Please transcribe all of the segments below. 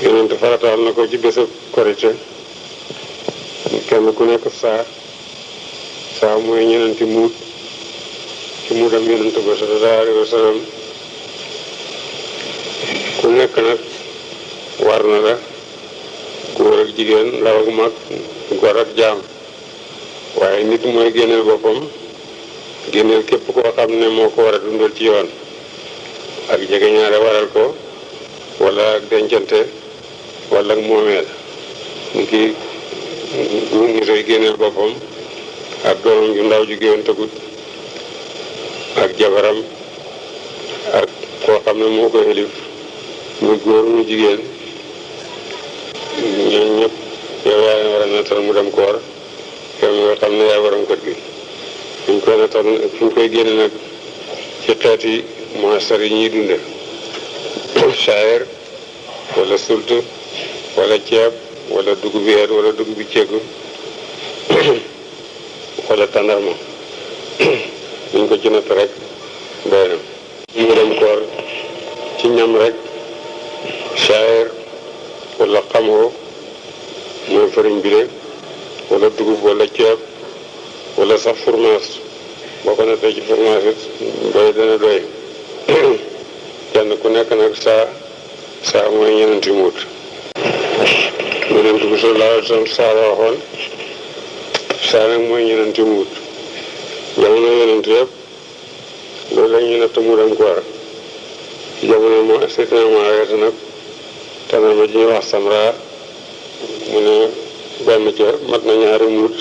yonent farataal na ko ci bésab korite kenn ku nekk saa mooy ñenenti muut ci muutam yonent ba sallallahu alayhi wa sallam ku nekk nag war na la góor ak jigéen ndaw ak mag góor ak jaam waaye nit mooy génneel boppam génneel képp koo xam ne moo ko war a dundal ci yoon ak jege ñaare waral ko wala ak dencante wala ak moomeel ni ki nisoy génneel boppam ak doomam ju ndaw ju géwén tagut ak jabaram ak koo xam ne moo ko xelif muy góor mu jigéen ñooñ ñëpp yow yaa leen war a nattal mu dem koor yow mi nga xam ne yaay waram kër gi fuñ koy nattal fuñ koy génne nag ci xeeti moistar yi ñuy dunde saayir wala sult wala ceeb wala dugub yeet wala dugub bi ceggu wala tàndarma luñ ko ci natt rek doy na mu dem koor ci ñam rek saayir wala xamoo mooy fariñ bi de wala dugub wala ceeb wala sax fromage boo ko nattee ci fromage it doy dana doy kenn ku nekk nag saa mooy ñenenti muut yonent bi sallallahu alayhi wa sallam saa la waxoon saa nag mooy ñenenti muut jamono yonent yëpp loolu la ñuy natt mu dem koor ci jamono moo seetna moo arrêté nag tàndarma ji ñuy wax samra mu ne benn ca mat na ñaari muut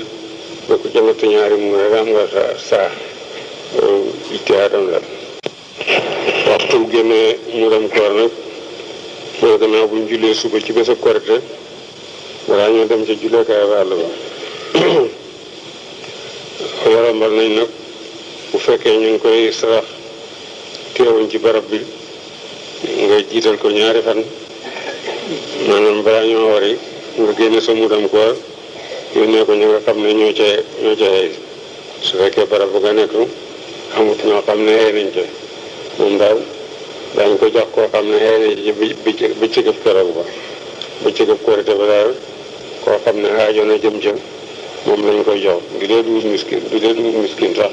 ba ku ca natt ñaari muut rek am nga saa ijtihaadam la waxtu génnee mu dem koor nag mooy gannaaw buñ jullee suba ci bés a korite balaa ñoo dem ca julleekaay ba àll ba yorombal nañ nag bu fekkee ñu ngi koy sarax teewuñ ci barab bi nga jiital ko ñaari fan maanaam balaa ñoo wari nga génne sa mudam koor yónnee ko ñu nga xam ne ñoo ca xëy su fekkee barab bu nga nekk amut ñoo xam ne xëy nañ ca moom daal dañ ko jox koo xam ne xëy nañ ci bëccëgëb keroog ba bëccëgëb korite ba daal koo xam ne aajo na jëm ca moom lañ koy jox du dee duwut miskin sax